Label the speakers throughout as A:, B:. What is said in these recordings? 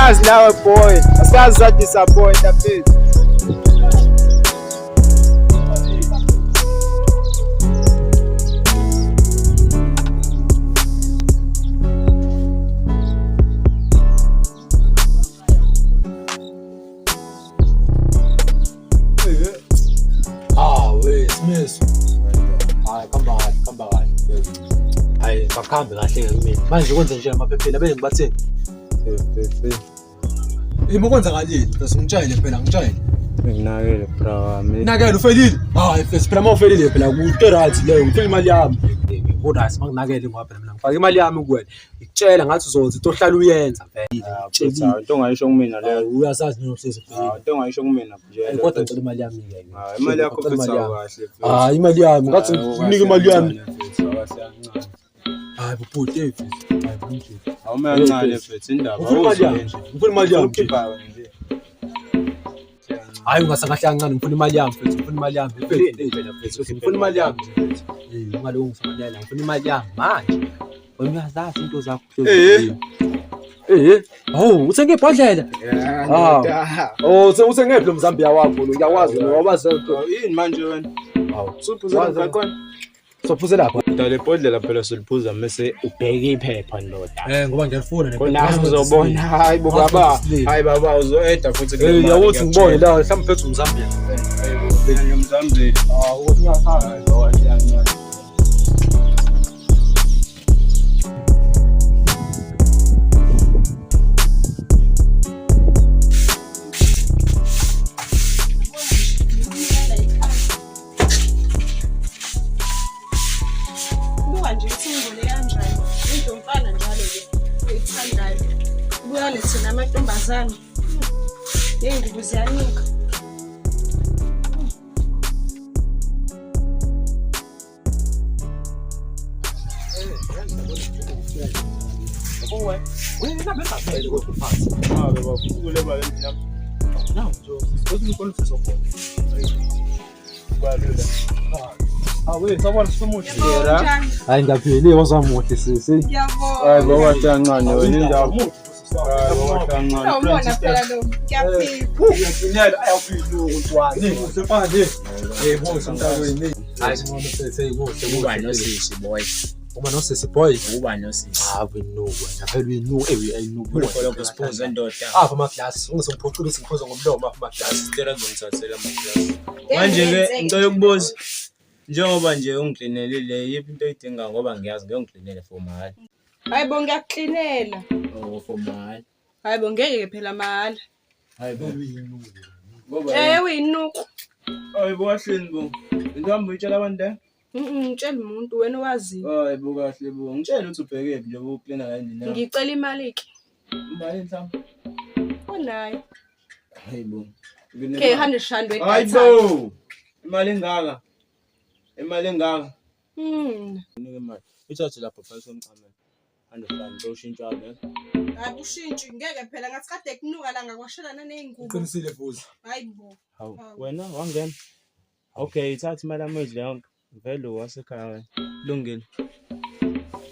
A: Siyazi nawe boy, asazi sa disappoint mfethu.
B: Ah, we Simiso. Hayi khamba kahle, khamba kahle. Hayi bakhambe kahle ke kumina. Manje kwenze nje amaphepheni abe ngibathini? Yimo kwenzakalile, bese ngitshele phela ngitshele.
A: Nginakele bra wami.
B: Nakele ufelile? Hayi mfethu phela uma ufelile phela kuto right leyo, ngifuna imali yami. Kodwa simanginakele ngoba phela mina ngifaka imali yami kuwena. Ngikutshela ngathi uzowenza into ohlala uyenza vele.
A: Ngitshela into ongayisho kumina leyo.
B: Uyasazi nje uhlezi
A: ufile. Into ongayisho kumina nje.
B: Kodwa ngicela imali yami ke.
A: Imali yakho futhi awukahle.
B: Hayi imali yami, ngathi nginike imali yami. Hayi bhuti hey mfethu. Hayi bhuti.
A: Awume kancane mfethu indaba.
B: Ngifuna imali yami. Ngifuna imali yami. Hayi ungasakahle kancane ngifuna imali yami mfethu, ngifuna imali yami. Mfethu, ngifuna imali yami. Eh, ungaloku ngisamanela, ngifuna imali yami manje. Wena uyazazi into zakho.
A: Eh.
B: Eh, hawu uthenge ibhodlela. Ah. Oh, uthenge lo Mzambia wakho lo, ngiyakwazi lo, wabazi into.
A: Yini manje wena?
B: Hawu.
A: Usuphuzela emgaqweni?
B: Sophuzela lapha.
A: Dala ibhodlela phela soliphuza mese ubheke iphepha ndoda.
B: Eh, ngoba ngiyalifuna ne.
A: Khona uzobona hayi bo baba. Hayi baba uzo-eda futhi kule
B: Eh,
A: mali,
B: yakuthi ngibone
A: ngiyakutshela.
B: la, mhlawumbe phethu uMzambia.
A: Hayi bo, mina ngiyomzambia.
B: Ah, ukuthi uyahamba.
A: Hayi bo, kahle kancane.
C: Buka nje ukuthi ngibone kanjani. Into mfana njalo ke oyithandayo. Buka lethina amantombazane. Ney'ngubo ziyanuka.
B: Wena bengamele kodwa uphathe.
A: Ah, baba, ufukule baba endlini yakho.
B: Nawu nje, uthi ukhona usizokhona.
A: Kubalula.
B: Ah, we sabona simuhle.
C: Yebo, njani?
B: Hayi ngiyaphila, wazamuhle sisi.
C: Ngiyabonga.
A: Hayi bo, kahle kancane wena indaba. Hayi bo, kahle kancane.
C: Awumona phela lo. Ngiyaphila.
B: Uyafinela ayaphila untwana. Usefane. Yebo, somntakweni. Hayi sibona sethe kuhle.
D: Uba nosisi boy.
B: Uma nosisi boy.
D: Uba nosisi.
B: Ah, wenuku wena phela uyinuku, eh uyinuku.
D: Kuloko siphuze ndoda.
B: Apha amaglasi, ungisengiphucula singiphuza ngomlomo apha amaglasi.
A: Sicela ngizongithathela amaglasi. Manje-ke ngicela ukubuza njengoba nje ungiklinelile yiphi into oyidingayo ngoba ngiyazi ngeke ungiklinele for mahhala.
C: Hayi bo ngiyakuklinela.
D: Oh for mahhala.
C: Hayi bo ngeke phela mahhala.
A: Hayi bo. Ngoba
C: Eh uyinuku.
A: hayi bo kahleni bo. Into hamba uyitshela abantu eh?
C: Ngitshela umuntu wena owaziyo.
A: Hayi bo kahle bo. Ngitshela ukuthi ubhekephi njengoba uklina la endlini yakho.
C: Ngicela imali ke.
A: Imali mhlawumbe.
C: Unayo.
A: Hayi bo.
C: Okay, 100 rand
A: Hayi
C: wedatha.
A: bo. Imali engaka. Imali engaka. Nike imali. Ithathe lapho phansi komcamelo. 100 rand ushintsha ne.
C: Hayi ushintshi ngeke phela ngathi kade kunuka la ngakwashelana ney'ngubo.
B: Uqinisile futhi.
C: Hayi bo.
A: Hawu wena wangena. Okay, ithatha imali yami uyidle yonke. Vele wasekhaya wena. Kulungile.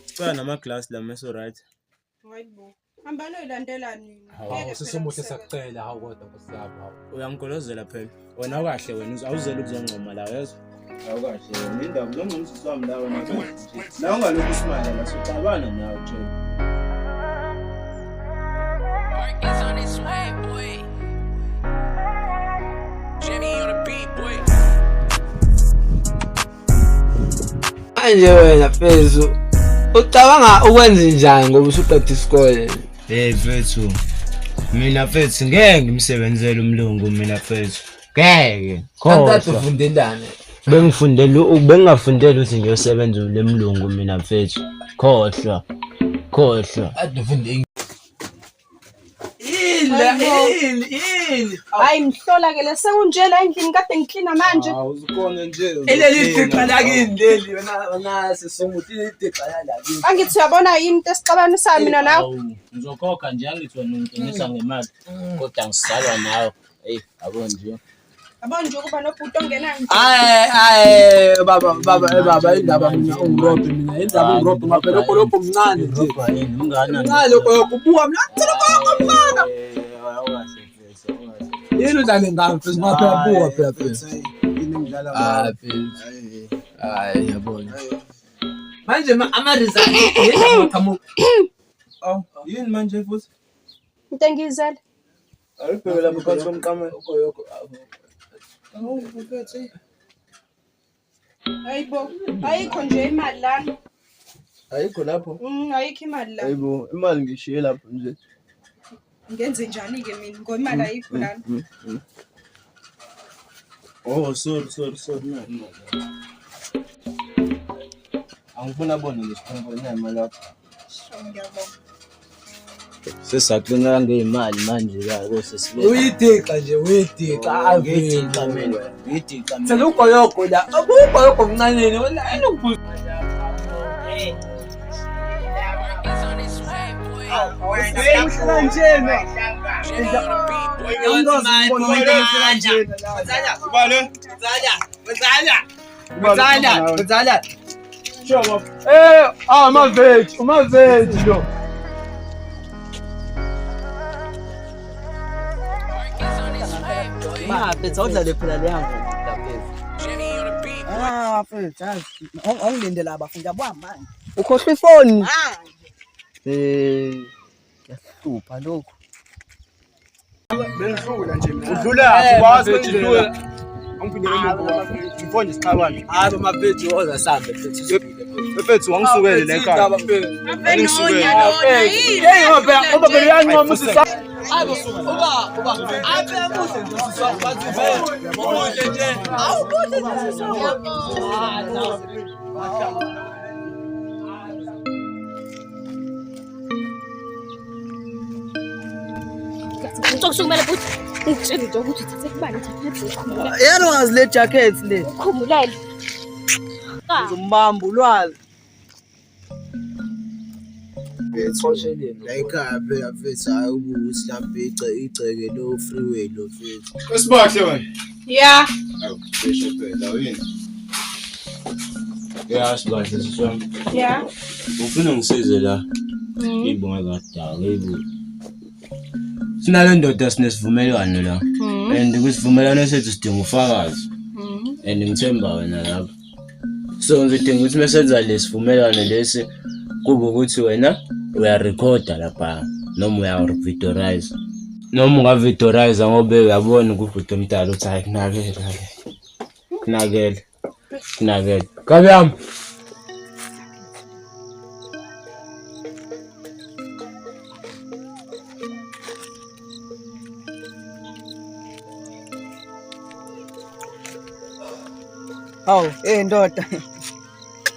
A: Sicela namaglasi la meso right.
C: Hayi bo. Hambani oyilandela nini?
B: Hawu
C: Ngeke phela
B: sisimuhle
C: kusebenze.
B: siyakucela hawu kodwa Nkosi yami hawu.
D: Uyangigolozela phela. Wena awukahle wena awuzele ukuzongcoma la uyezwa?
A: Awukahle wena indaba uzongcoma usisi wami la wena. La ungalokhu usimale la soxabana nawe nje.
E: Art is on its way, boy. Jimmy on the beat, boy.
F: Manje wena Fezu ucabanga ukwenza njani ngoba usuqeda isikole?
D: Hey mfethu. Mina mfethu ngeke ngimsebenzele umlungu mina mfethu. Ngeke.
F: Kanti
D: Khohlwa.
F: ufundelani?
D: Bengifundela bengingafundela ukuthi ngiyosebenza lemlungu mina mfethu. Khohlwa. Khohlwa.
F: Kade ufunde Yini yini?
C: Hayi mhlola ke le sekunje la endlini kade ngiklina manje.
A: Awuzukona nje.
F: Ileli dixa lakini leli wena wena sisumuthi idixa lakini.
C: Angithi uyabona yini into esixabanisayo mina nawe?
D: Awu, Ngizokhokha nje angithi wena ungingenisa ngemali kodwa ngisalwa nawe. Hey, yabo nje.
C: Yabo nje ukuba nobhuti ongenayo nje.
F: Ay ay baba baba eh, baba indaba mina ungirobhe mina indaba ungirobhe ngaphela lokho lokho mncane nje.
D: Ngirobha yini? Umngane
F: Mncane lokho lokho buka mina ngicela lokho mncane. Yini udlale ngami mfethu ngoba phela buka phela mfethu.
G: Yini ngidlala
F: Hayi mfethu. Hayi yabona. Manje ama-results yaqhamuka.
A: Awu, yini manje futhi?
C: Into engiyizele.
A: Awubheke lapho phansi komqamelo.
C: Hayibo, ayikho nje imali lana.
G: Ayikho lapho.
C: Ayikho imali la.
G: Hayibo, imali ngishiye lapho nje.
C: Ngenze njani-ke mina ngoba imali ayikho lana.
A: Oh, sorry, sorry, sorry. No, no. Angifuni abone lesikhumbo imali yakho.
C: Sho, ngiyabonga.
D: Sesaqina ngeyimali manje la kosesibe.
F: Uyidixa nje, uyidixa.
D: Ngiyidixa mina. Ngiyidixa mina.
F: Thela ugoyogo la. Ugoyogo mncaneni wena enokuphuza.
E: Work is on its way, boy. Jimmy on the beat, boy.
F: Eh, amaveji, amaveji lo.
E: Work is on its way, boy.
B: Mfethu awudlale phela leya ngoma mfethu.
E: Jimmy on the beat, boy.
H: Ah, mfethu, yazi awungilinde la bafo ngiyabuya manje.
B: Ukhohlwa ifoni.
H: Manje.
B: Eh, kuyahlupha lokhu.
A: Udlula wazi ukuthi udlula. Angiphindele emuva. Ngifone isixabane.
F: Hayi maveji woza sambe mfethu.
A: Mfethu wangisukele la ekhaya.
C: Avenonya lona yini?
F: Hey ngoba ngoba phela uyancoma usisa. Hayi uba uba abe muhle nje usisa bathi muhle nje. Awubuhle nje usisa.
I: Ngicela futhi ungitshele nje ukuthi uthathe kubani uthathe ukhumbulele.
H: Yalwazi le jacket le.
I: Ukhumbulele.
H: Uzombamba ulwazi.
G: La ekhaya phela mfethu hayi ukuthi lapha igceke lo freeway lo mfethu.
A: Esibahle wena.
C: Ya.
A: Awu, sheshe phela yini? Ya, sibahle siswami.
C: Ya.
A: Ufuna ngisize la. Ibonga kadaka, ibu. Sinale ndoda sinesivumelwano la. And kwisivumelwano sethu sidinga ufakazi. And ngithemba wena lapho. So ngidinga ukuthi mesenza lesivumelwano lesi kube ukuthi wena uyarekhoda lapha noma uyavidorize. Noma ungavidorize ngoba uyabona ukubhuti omdala uthi hayi kunakele. Kunakele. Kunakele. Kabi yami.
H: Hawu, eh ndoda.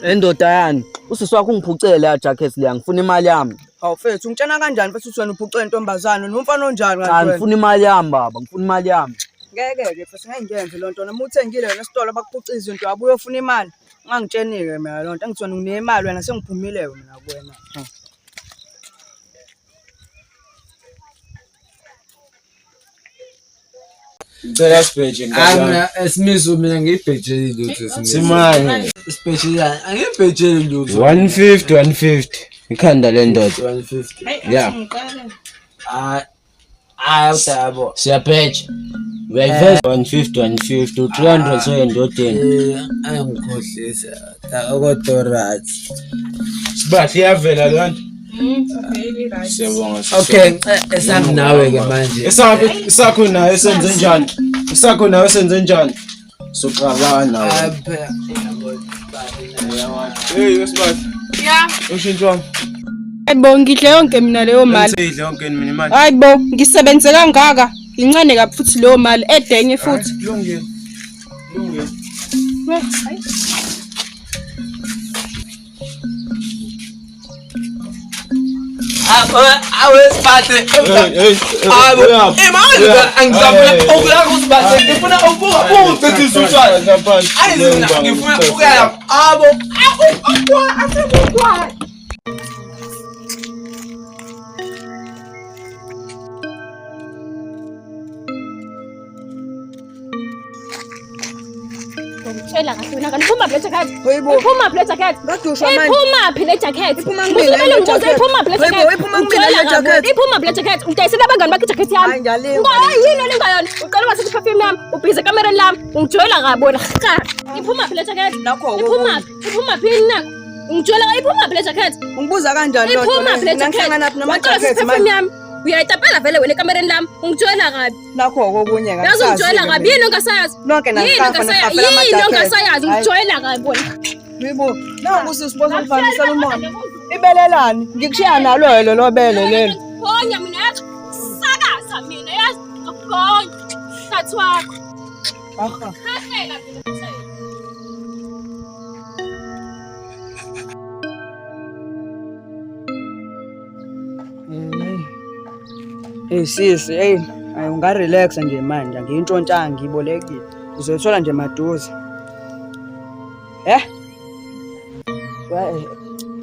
B: Endoda yani, usisi wakho ungiphucele leya jacket leya, ngifuna imali yami.
H: Hawu mfethu, ungitshena kanjani mfethu ukuthi wena uphuce intombazane nomfana onjani
B: Cha,
H: kanti wena?
B: ngifuna imali yami baba, ngifuna imali yami.
H: Ngeke ke mfethu ngeke ngiyenze loo nto. Noma uthengile wena esitolo bakuphuca izinto wabuye ufuna imali. Ungangitsheni-ke mina loo nto. Angithi wena unemali wena sengiphumile mina kuwena.
A: Ngicela sibheje
F: Hayi mina esimiso mina ngiyibhejeli lutho esimiso.
A: Simanye.
F: Sibhejeli angibhejeli lutho.
D: 150 150 ikhanda lendoda.
F: 150.
D: Yeah.
F: Hayi hayi utayabo.
D: Siyabheja. Uyayiveza 150 150 300 soyendodeni.
F: Eh angikhohlisa. Kodwa right.
A: Sibahle iyavela leyo nto.
C: Very right.
A: Siyabonga.
F: Okay, esami nawe ke manje.
A: Esakho isakho nayo senze njani? Isakho nayo senze njani? Soxabana wena. Hey, wesibahle.
C: Ya.
A: Ushintsho wami.
C: Hayibo ngidle yonke mina leyo mali.
A: Ngidle yonke mina imali.
C: Hayibo ngisebenze kangaka. Incane kabi futhi leyo mali edenye futhi.
A: Kulungile. Kulungile.
C: Hayi.
F: Awesiphathe. Abo. Eh manje angizamula ukula kusiphathe ngifuna ukubuka ungicithisa utshwala. Ayi ngifuna ukuya abo. Abo.
I: Tshela kahle wena kanti iphuma phi le jacket?
H: Hayibo.
I: Iphuma phi le jacket?
H: Ngadushwa manje.
I: Iphuma phi le jacket?
H: Iphuma kumina
I: Musukumele
H: le
I: ngibuze,
H: jacket.
I: iphuma phi le
H: Hayibo,
I: jacket?
H: iphuma kumina
I: Ungitshela
H: le
I: kabi,
H: jacket.
I: Iphuma phi le jacket? Udayisela abangani bakho ijacket yami.
H: Hayi, ngiyalinga.
I: Ngo- yini olinga yona? Uqala wathatha iperfume yami, ubhizi ekamereni lami, ungijwayela kabi wena. Cha. Iphuma phi le jacket?
H: Nakho
I: Iphuma phi? Iphuma phi yini nakho? Ungijwayela kabi, iphuma phi le jacket?
H: Ungibuza kanjani loo nto
I: Iphuma phi le
H: leyo? Mina
I: jacket?
H: ngihlanganaphi
I: Waqala
H: nama-jacket
I: wathatha iperfume
H: manje?
I: yami. Uyayitapela vele wena ekamereni lami. Ungijwayela kabi.
H: Nakho okunye
I: Yazi ungijwayela kabi. Yini ongasayazi?
H: Nonke
I: Yini
H: nanihafa
I: ongasayazi?
H: nihafela
I: Yini
H: ama-jacket.
I: ongasayazi?
H: Hayi.
I: Ungijwayela kabi wena.
H: Yibo, nangu usisi bozongifambisela umona. Ibelelani? Ngikushiya nalo lelo bele lelo.
I: Ngikuphonya mina yazi. Sakaza mina yazi. Ngikuphonya. Hlathi wakho.
H: Aha.
I: Khahlela mina kuthela.
H: Hey sisi, hey, ayi ungarelaxa nje manje, angiyintshontshanga ngiyibolekile. Uzoyithola nje maduze. Eh?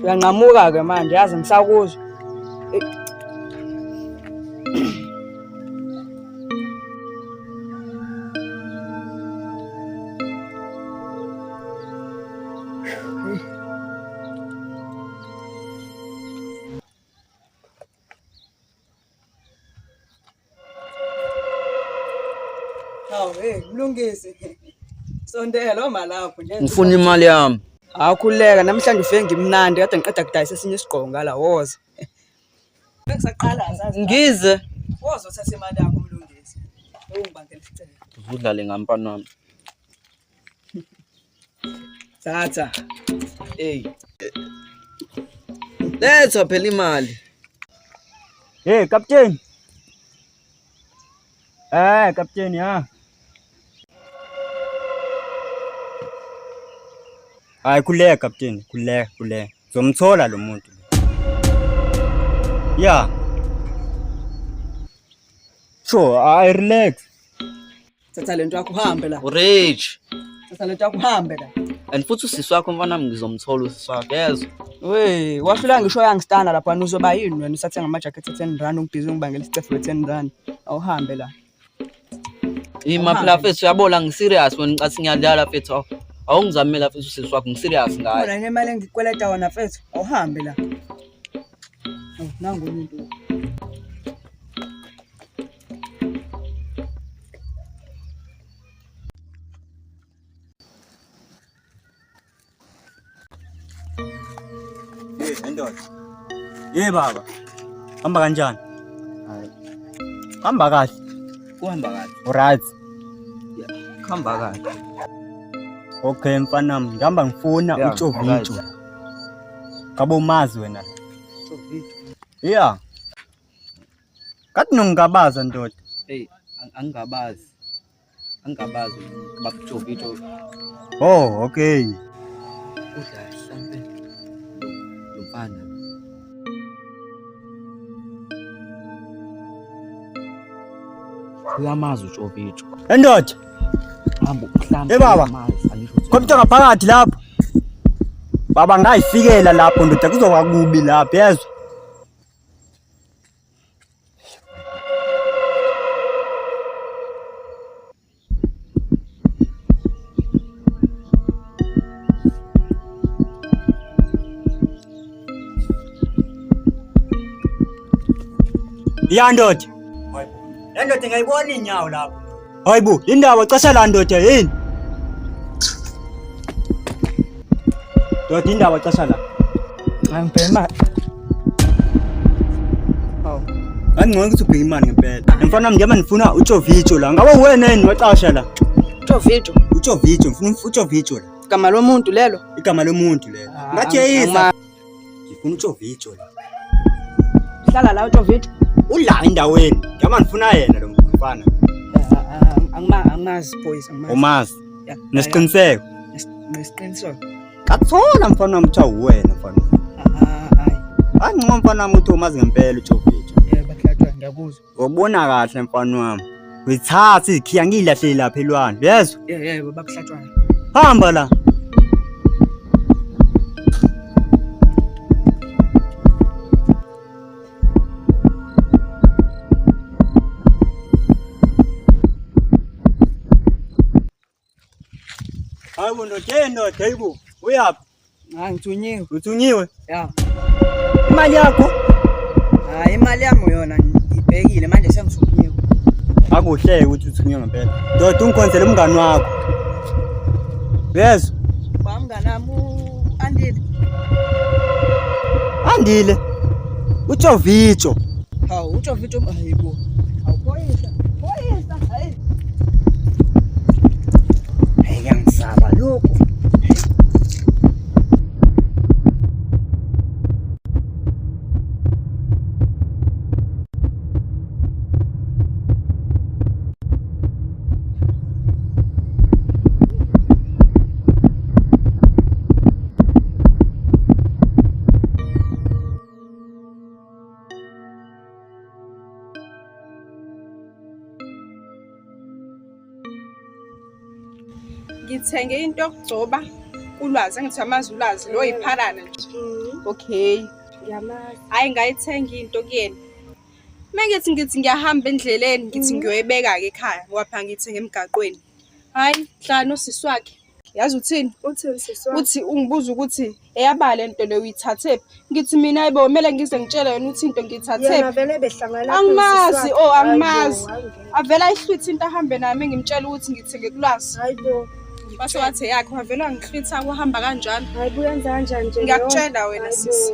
H: Uyanqamuka ke manje, yazi ngisakuzwa. Eh. Hawu, hey, Mlungisi. Sondela oma lapho nje.
F: Ngifuna imali yami.
H: Akhuleka namhlanje ufike ngimnandi kade ngiqeda kudayisa esinye isigqoko ngala woza. Bengisaqala azazi.
F: Ngize.
H: Woza uthathe imali yakho Mlungisi. Ungibangela isicelo.
F: Uzudlale ngamfana wami.
H: Thatha.
F: Hey. Letha phela imali.
D: Hey, kapteni. Kapteni ha. Hayi khuleka kapteni, khuleka, khuleka. Zomthola lo muntu. Yeah. Sure, I relax.
H: Thatha lento yakho uhambe la.
F: Urich.
H: Thatha lento yakho uhambe la.
F: And futhi usisi wakho mfana wami ngizomthola usisi wakho yezwa.
H: Wey, wahlula ngisho yangistana lapha uzoba yini wena usathenga ama-jacket e-10 rand ungibhizi ungibangela isicefe we-10 rand. Awuhambe la.
F: Ima phela mfethu uyabola ngiserious wena ngicathi ngiyadlala mfethu. Awungizamela mfethu usisi wakho ngiserious ngaye.
H: Khona nemali engikweleta wona mfethu. Awuhambe la. Oh, nangu umuntu.
D: Hey, ndoda. Hey baba. Hamba kanjani?
F: Hayi.
D: Hamba kahle.
F: Kuhamba kahle.
D: Alright.
F: Kuhamba kahle.
D: Okay mfana wami, ngihamba ngifuna
F: Yeah,
D: uTshovicho.
F: alright.
D: Ngabe umazi wena? Yeah. Kathi nongingabaza ndoda.
F: Hey, angingabazi. Angingabazi baba Tshovicho.
D: Oh, okay.
F: Udla hlampe lo mfana. Uyamazi uTshovicho.
D: Endoda,
F: Hamba mhlampe.
D: Hey, baba.
F: uyamazi, angisho ukuthi
D: khona ngaphakathi lapho. Baba ngayifikela lapho ndoda kuzoba kubi lapho yezwa. Ya ndoda. Le ndoda ngiyayibona inyawo lapho. Hayibo, indaba casha la ndoda yini? Ndoda indaba casha la.
H: Hayi ngibhema imali. Hawu.
D: Angcono ukuthi ubheke imali ngempela. Mfana wami njengoba nifuna uTshovicho la. Ngabe wena yini wacasha la?
H: Tshovicho.
D: UTshovicho, ngifuna uTshovicho la.
H: Igama lomuntu lelo.
D: Igama lomuntu lelo.
H: Ah,
D: Ngathi yeyisa.
H: angima-
D: Ngifuna uTshovicho la.
H: Hlala la uTshovicho.
D: Ula endaweni. Njengoba ngifuna yena lo mfana.
H: Angimazi boys, angimazi.
D: Umazi.
H: Yeah,
D: Nesiqiniseko.
H: Nesiqiniseko.
D: Kathola mfana wami kuthiwa uwena mfana.
H: Ah, hayi.
D: Angcono mfana wami ukuthi umazi ngempela uTshovicho.
H: Yebo, bakhlatshwa ngiyakuzwa.
D: Ubona kahle mfana wami. Uyithatha izikhiya ngiyilahlele lapha elwandle. Yezwa?
H: Yebo, yebo, bakuhlatshwa.
D: Hamba la. Hayibo ndoda, hey ndoda, hayibo. Uyaphi?
H: Hayi ngithunyiwe.
D: Uthunyiwe?
H: Ya.
D: Imali yakho?
H: Hayi imali yami yona ngibhekile manje sengithunyiwe.
D: Akuhle ukuthi uthunyiwe ngempela. Ndoda ungikhonzele umngani wakho. Uyezwa?
H: Ba mngani wami u-Andile.
D: Andile. Utshovicho.
H: Hawu utshovicho hayibo. Awuphoyisa. Phoyisa. Hayi.
D: Hey ngiyangisaba lokho.
C: Ngithenge into yokugcoba ulwazi angithi amazi ulwazi lo yipharana nje. Okay.
I: Ngiyamazi.
C: Hhayi ngayithenga into kuyena. Uma ngithi ngithi ngiyahamba endleleni ngithi ngiyoyibeka-ke ekhaya ngoba phela ngiyithenge emgaqweni. Hhayi hlala nosisi wakhe. Yazi uthini?
I: Uthini sisi wami?
C: Uthi ungibuza ukuthi eyabani le nto le uyithathephi? Ngithi mina hayibo kumele ngize ngitshele yena ukuthi into
I: Yena
C: ngiyithathephi.
I: vele behlangana
C: Angimazi, oh angimazi. Avele ayihlwithe into ahambe nayo uma ngimtshela ukuthi ngithenge kulwazi.
I: Hayibo.
C: Base wathi eyakhe wavele wangihlwitha kuhamba kanjalo.
I: Hayibo uyenza kanjani nje?
C: Ngiyakutshela wena
I: Hayibo.
C: sisi.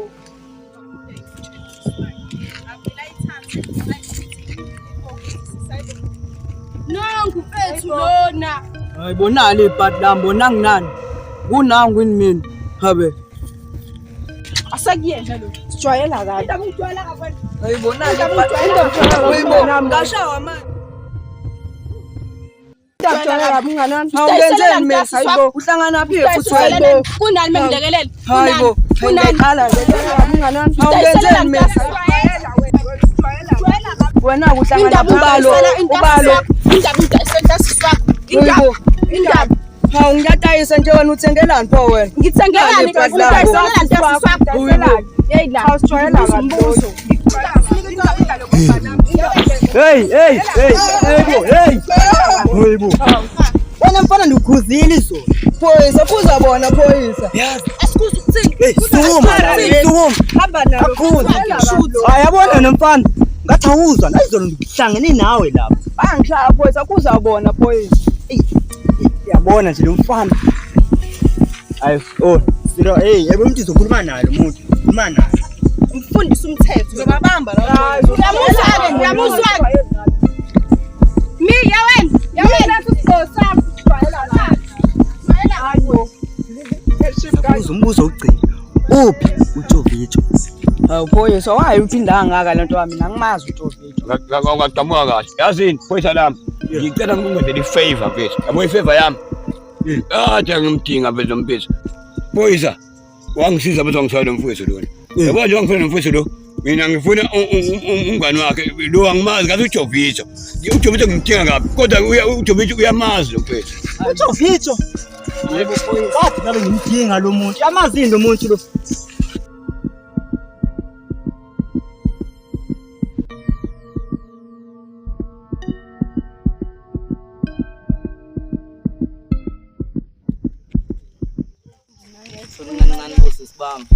C: Nangu mfethu lona.
H: Hayibo nali ibhadi lami bona nginani. Kunangu yini mina? Habe.
C: Asekuyena lo.
H: Sijwayela kabi.
C: Indaba ungijwayela kabi wena.
H: Hayibo nali
C: Indaba
H: ibhadi.
C: ungijwayela
H: Hayibo ngashawa manje.
C: Ungijwayela kabi mngani wami.
H: Awungenzeni mina? Hayibo uhlangana phi futhi hayibo.
C: Kunani mengilekelela?
H: Hayibo.
C: Kunani?
H: Ngiqala nje. Awungenzeni mina? Wena uhlangana
C: Indaba
H: ubalo. Ubalo.
C: Indaba ungidayisela intasisi wakho. Indaba.
H: Hayibo.
C: Indaba.
H: Hawu ngiyatayisa nje wena uthengelani pho wena?
C: Ngithengelani
H: Nali ibhadi lakho.
C: ungidayisela intasisi wakho. Hey la.
H: Awusijwayela kabi.
C: Umbuzo.
D: Hey, hey, hey, hey bo, hey. Hey bo. Wena mfana ndikukhuzile izolo.
H: Phoyisa phuza bona phoyisa.
C: Asikuze ukuthini?
D: Hey, sukuma la, sukuma.
H: Hamba nalo.
D: Kakhulu. Hayi yabona nomfana. Ngathi awuzwa la izolo ngihlangene nawe lapha.
H: Bangishaya phoyisa kuza bona phoyisa.
D: Yabona nje lo mfana. Hayi, oh, siro, hey, yebo umuntu uzokhuluma naye lo muntu. Khuluma naye.
C: Mfundise umthetho.
H: Ngizobabamba la.
C: Uyamuzwa-ke, uyamuzwa-ke. Mi, ya wena, ya wena.
D: Ubuza umbuzo wokugcina. Uphi uJovicho?
H: Hawu phoyisa wayi uphinda kangaka lento wami mina angimazi uJovicho.
J: Ngaqhamuka kahle. Yazini phoyisa lami. Ngicela ngikungenzele ifavor mfethu. Yabo ifavor yami. Kade ngimdinga mfethu mfethu. Phoyisa. Wangisiza mfethu wangithola lo mfethu lona. Yabo nje wangithola lo mfethu lo. Mina ngifuna umngani wakhe lo angimazi kathi uJovicho. uJovicho ngimdinga kabi kodwa uJovicho uyamazi lo mfethu.
D: UJovicho. Kade ngabe ngimdinga lo muntu. Amazi lo muntu lo.
F: Kancane bosisi bami.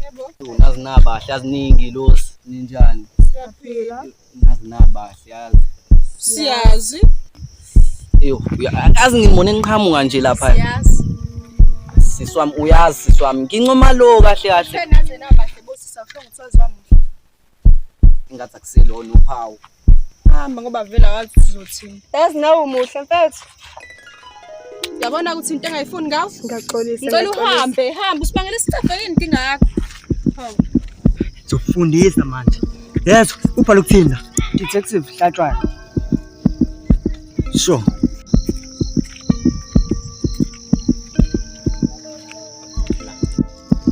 C: Yebo.
F: Nazi nabahle aziningi losi ninjani?
C: Siyaphila.
F: Nazi nabahle yazi.
C: Siyazi.
F: Eyo, azi ngibone niqhamuka nje lapha.
C: Siyazi.
F: Sisi wami uyazi sisi wami. Ngincoma lo kahle kahle.
C: Naze nabahle bosisi awusho ukuthi wazi muhle.
F: Ingathi akuselona uphawu.
C: Hamba ngoba vele awazi uzothini.
I: Yazi nawe umuhle mfethu.
C: Yabona ukuthi into engayifuni ngawo?
I: Ngiyaxolisa.
C: Ngicela uhambe, hamba usibangela isicefe yini inkinga yakho? Hawu.
D: Ngizokufundisa manje. Yezwa, ubhala ukuthini la?
H: Detective Hlatshwayo.
D: Sure.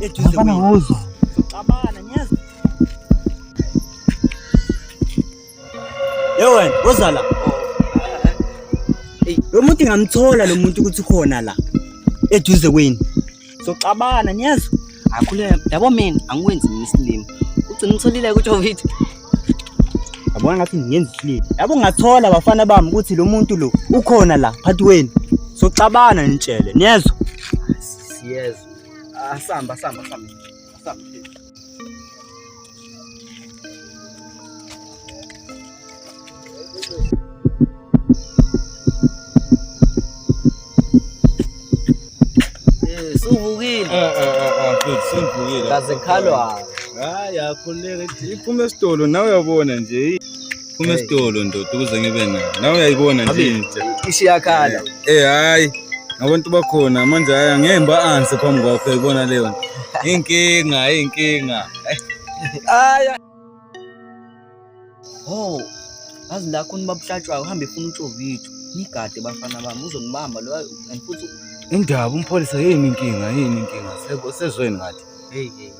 D: Eduze
G: Mfana wozwa.
D: Cabana niyeza. Ye wena, woza la. Lo muntu ngamthola lo muntu ukuthi ukhona la. Eduze kwenu. Soxabana niyezwa.
F: Akhuleka, yabo mina angikwenzi mina isilima. Ugcina ngitholile kuJovicho.
D: Yabona ngathi ngiyenza isilima. Yabo ngathola bafana bami ukuthi lo muntu lo ukhona la phakathi kwenu. Soxabana nitshele niyezwa.
F: Yes. Asamba asamba asamba. Asamba.
G: Eh, suvukile.
K: Mfethu sengivukile.
G: Kaze khalwa.
K: Hayi akhululeka iphuma esitolo nawe uyabona nje. Iphuma esitolo ndoda ukuze ngibe nayo. Nawe uyayibona nje intsha.
G: Ishiyakhala.
K: Eh hayi ngabantu bakhona manje hayi angeke ngiba-anse phambi kwakho uyayibona leyo nto. Inkinga inkinga.
G: Aya.
F: Oh, yazi la khona babuhlatshwayo uhambe efuna utshovitho. Nigade bafana bami uzonibamba lo and futhi
K: Indaba umpholisa yini inkinga yini inkinga sezweni ngathi.
F: hey hey.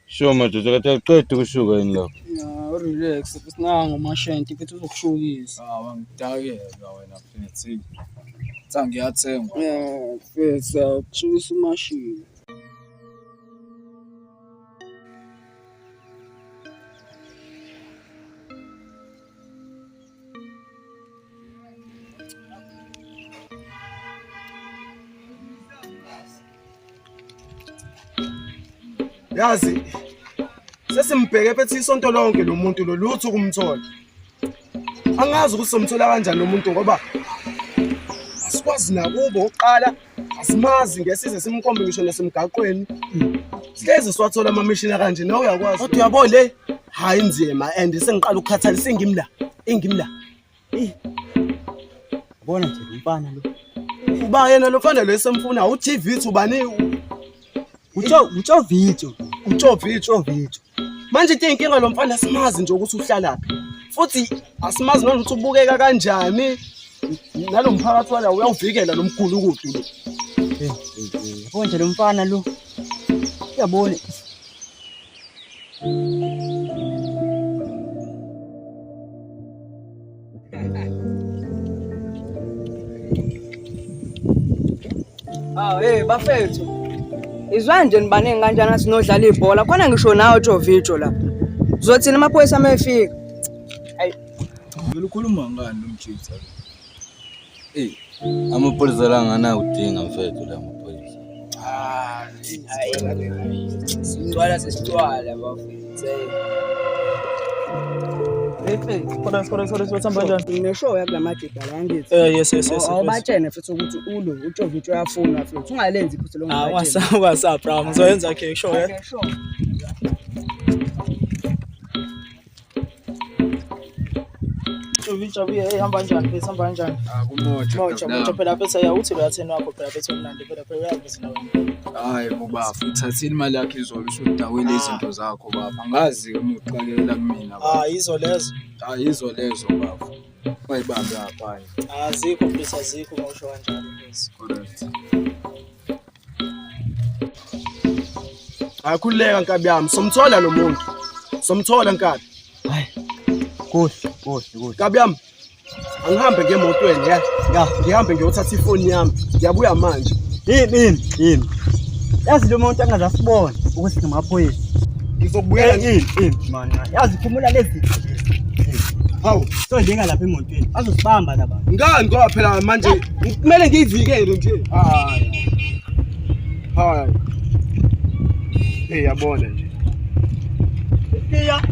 K: Sho madoda kade aqeda ukushuka yini lapho.
H: Ya, relax, futhi nangu mashenti futhi uzokushukisa.
L: Ah, wangidakela wena mfethu. Thangi yathengwa.
H: Yeah, mfethu, kushukisa umashini.
M: Yazi sesimbheke phethi isonto lonke lo muntu lo lutho ukumthola. Angazi ukuthi somthola kanjani lo muntu ngoba asikwazi nakubo oqala asimazi ngesize simkhombe ngisho nasemgaqweni. Sihlezi siwathola ama-mission kanje nawe uyakwazi. Kodwa uyabo le hayi inzima and sengiqala ukukhathala sengimla ingimla.
D: Yabona nje lo mfana lo.
M: Uba yena lo mfana lo esemfuna uTV ubani
D: Utshovitho.
M: uTshovitho.
D: Utshovitho.
M: Manje into eyinkinga lo mfana asimazi nje ukuthi uhlalaphi. Futhi asimazi nanokuthi ubukeka kanjani. Nalo mphakathi wala uyawuvikela lo mgulukudu lo.
D: Yabona nje lo mfana lo. Uyabona
H: Ah, hey bafethu. Izwa nje nibaningi kanjani athi nodlala ibhola. Khona ngisho nawe Jovijo la. Uzothina amaphoyisa mayefika.
L: Vele ukhuluma ngani lo mjitha lo?
K: Eh amapholisa la anganakudinga mfethu la mapholisa.
G: Ah, sicwala sesicwala bafethu.
H: Ngineshow yakula majida la angithi.
F: Yes, yes, yes, yes.
H: Awubatshene futhi ukuthi ulo uTshovitho uyafuna futhi. Ungalenzi iphutha
F: Ah,
H: longabatsheni.
F: what's up, what's up, bro? Ngizoyenza okay, sure.
H: Okay, sure.
F: Tshovitsho abuye, hey, hamba kanjani mfethu, hamba kanjani?
L: Ah, kumoja.
F: Moja, moja phela mfethu ya uthi uyatheni wakho phela mfethu omnandi phela phela uyazi nawe.
L: Hayi bo bafo, uthathile imali yakho izolo usudawile izinto zakho bafo. Angazi-ke uma uqakelela kumina bafo.
F: Ah, yizo lezo.
L: Hayi yizo lezo bafo. Ungayibambi apha hayi.
F: Azikho mfethu, azikho uma usho kanjalo mfethu.
L: Correct.
M: Akhululeka nkabi yami, somthola lo muntu. Somthola nkabi.
D: Kuhle, kuhle, kuhle.
M: Nkabi yami. Angihambe ngemotweni ya.
D: Ya.
M: Ngihambe ngiyothatha ifoni yami. Ngiyabuya manje.
D: Yimi, yimi, yimi. Yazi lo muntu angaze asibone ukuthi singamaphoyisa.
M: Ngizokubuyela
D: Yimi, yimi man. Yazi phumula lezi zinto lezi.
M: Hawu,
D: Sondinga lapha emotweni. Bazosibamba laba.
M: ngani ngoba phela manje kumele ngiyivikele nje. Hayi. Hayi. Hey yabona nje.
D: Iya.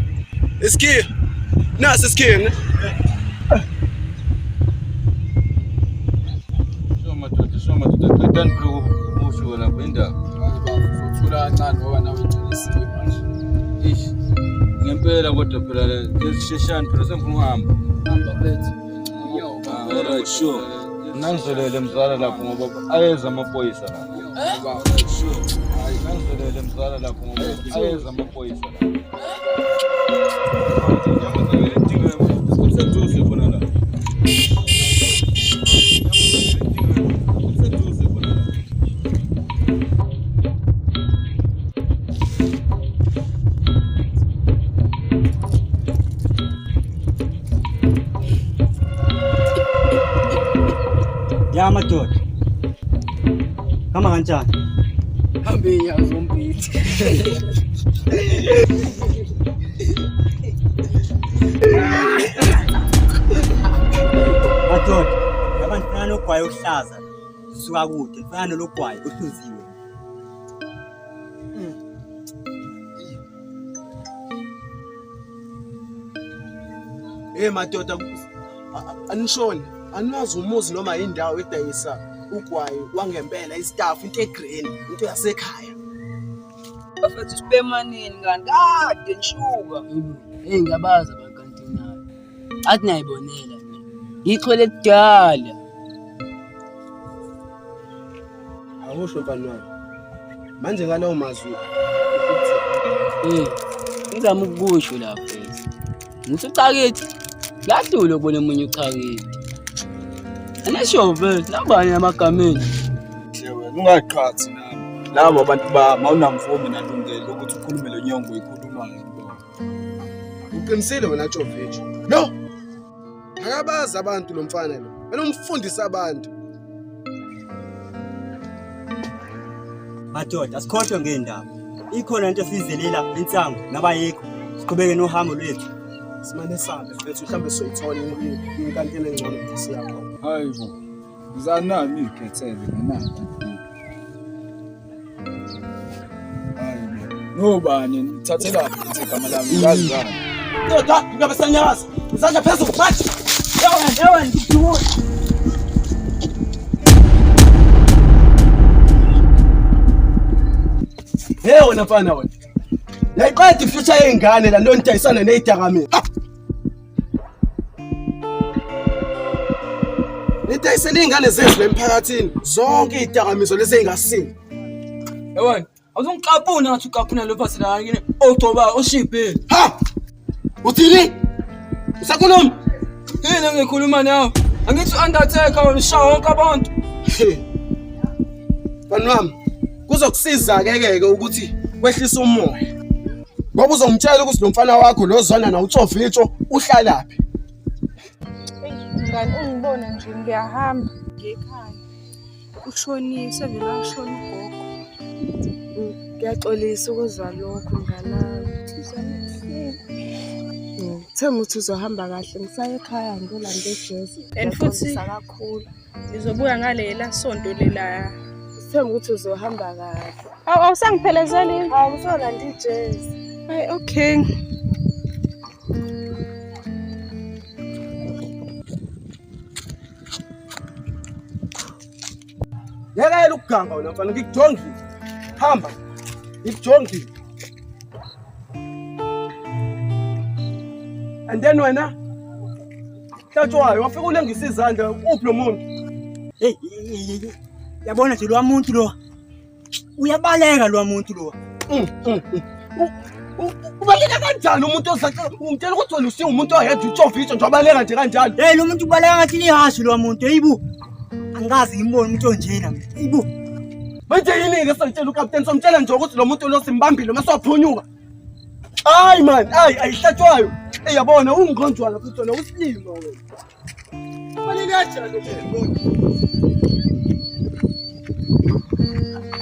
M: Isikhiye. Nasi isikhiye ne.
K: Sho madoda sho madoda qedani phela ukushuka lapho indaba.
L: Hayi bafo, uzothula kancane ngoba nawe uqinisile manje.
K: Eish. Ngempela kodwa phela lesisheshane phela sengifuna ukuhamba.
L: Hamba mfethu.
K: Ah, alright sure. Nangizolele mzala lapho ngoba ayeza amaphoyisa la.
L: Bafo.
K: Sure. Hayi nangizolele mzala lapho ngoba ayeza amaphoyisa la. Kuseduze khona la. Kuseduze khona la.
D: Ya madoda. Hamba kanjani?
H: Hambe inyawo zombili.
D: Madoda. ugwayi ohlaza suka kude lufana nologwayi ohluziwe.
M: Hey madoda, anishoni aniwazi umuzi noma indawo edayisa ugwayi wangempela, istaff, into egreen, into yasekhaya.
H: Bafethu sibemanini kanti kade nishuka.
F: Hey, ngiyabazi abakantinayo. Athi nayibonela mina. Ngichwele kudala.
M: Awusho mfana wami. Manje ngalawo mazwi
F: Eh, ngizama ukukusho la mfethu. Ngithi ucakithi. Kuyahlula ukubona omunye ucakithi. Anisho mfethu, nabani amagameni.
L: Hle wena ungaqhathi nami. Labo abantu bami awunamvume nalungelo lokuthi ukhulume le nyongo oyikhulumayo kubona.
M: Uqinisile wena Jovic. No. Akabazi abantu lo mfana lo. Wena umfundisa abantu.
D: Madoda, asikhohlwe ngendaba. Ikhona into esiyizelela insangu nabayikho. Siqhubeke nohambo lwethu.
M: Simane sambe mfethu, mhlawumbe soyithola inkantini engcono ukuthi siyakhona.
L: Hayi bo. Uzanami ikhethele ngenani. Hayi bo. Nobani nithathelaphi futhi igama lami ngazi kani.
M: Ndoda, ngabe sanyakaza. Izandla phezulu manje.
F: Ewa, ngikuduwe.
M: Hey wena mfana wena. Yayiqeda ifuture yey'ngane la nto nidayisana ney'dakamizwa. Nidayisela iy'ngane zethu la emphakathini zonke iy'dakamizwa lezi ey'ngasile.
F: Ewa, awuzongixapuna ngathi uqaphuna lo phasi la ngine ogcoba oshibhile.
M: Ha! Uthini? Usakhuluma?
F: Yini engikhuluma nawe? Angithi u-Undertaker wena ushaya wonke abantu.
M: Mfana wami, kuzokusiza-ke ke ukuthi wehlise umoya. Ngoba uzongitshela ukuthi lo mfana wakho lo zwana nawo uTsovitsho uhlalaphi.
C: Mngani ungibona nje ngiyahamba ngekhaya. Ushonile, sevele washona ugogo.
N: Ngiyaxolisa ukuzwa lokho mngani wami. Ngithemba ukuthi uzohamba kahle. Ngisaya ekhaya ngiyolanda ijezi.
C: And futhi
N: Ngiyaxolisa kakhulu.
C: ngizobuya ngalela sonto lela.
N: Sithemba ukuthi uzohamba kahle.
C: Awu awusangiphelezeli yini?
N: Hawu uzolanda ijezi.
C: Hayi okay.
M: Yekela ukuganga wena mfana, ngikujongile. Hamba. Ngikujongile. And then wena Hlatshwayo wafika ulengisa izandla uphi lo muntu?
D: Hey, yabona nje lo muntu lo. Uyabaleka lo muntu lo.
M: Ubaleka kanjani umuntu ozathi ungitshela ukuthi wena usiye umuntu oyedwa utshovitsho nje wabaleka nje kanjalo.
D: Hey, lo muntu ubaleka ngathi lihashi lo muntu. Hayibo. Angikaze ngimbone umuntu onjena mina. Hayibo.
M: Manje yini-ke sengitshela ukapteni somtshela nje ukuthi lo muntu lo simbambile uma sewaphunyuka. Hayi man, hayi ayihlatshwayo. Ey yabona ungqonjwana futhi wena usilima wena. Baleka kanjani nje?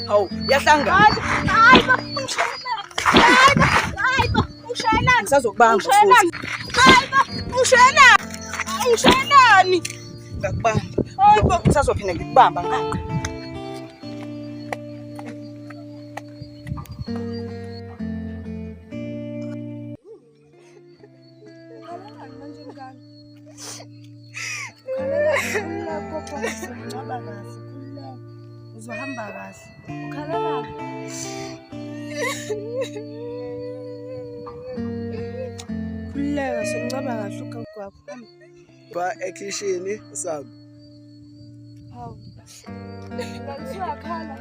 H: Hawu, yahlangana.
I: Hayi bo, ungishayelani? Hayi bo, hayi bo, ungishayelani?
H: Ngisazokubamba futhi.
I: Ungishayelani? Hayi bo, ungishayelani? Ungishayelani?
H: Ngakubamba. Hayi bo, ngisazophinda ngikubamba ngapha.
N: Uzohamba kahle. Ukhalelani? Khululeka, somncaba kahle ugogo wakho. Hamba.
M: Ba ekhishini usambe.
N: Hawu. Kanti uyakhala.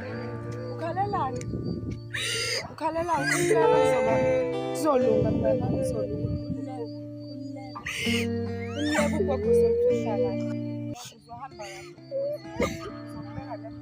N: Ukhalelani? Ukhalelani? Khululeka kuzoba kuzolunga mntana, kuzolunga. Khululeka. Khululeka. Khululeka ugogo uzomfihla kahle. Uzohamba kahle. Uzokubeka lapho.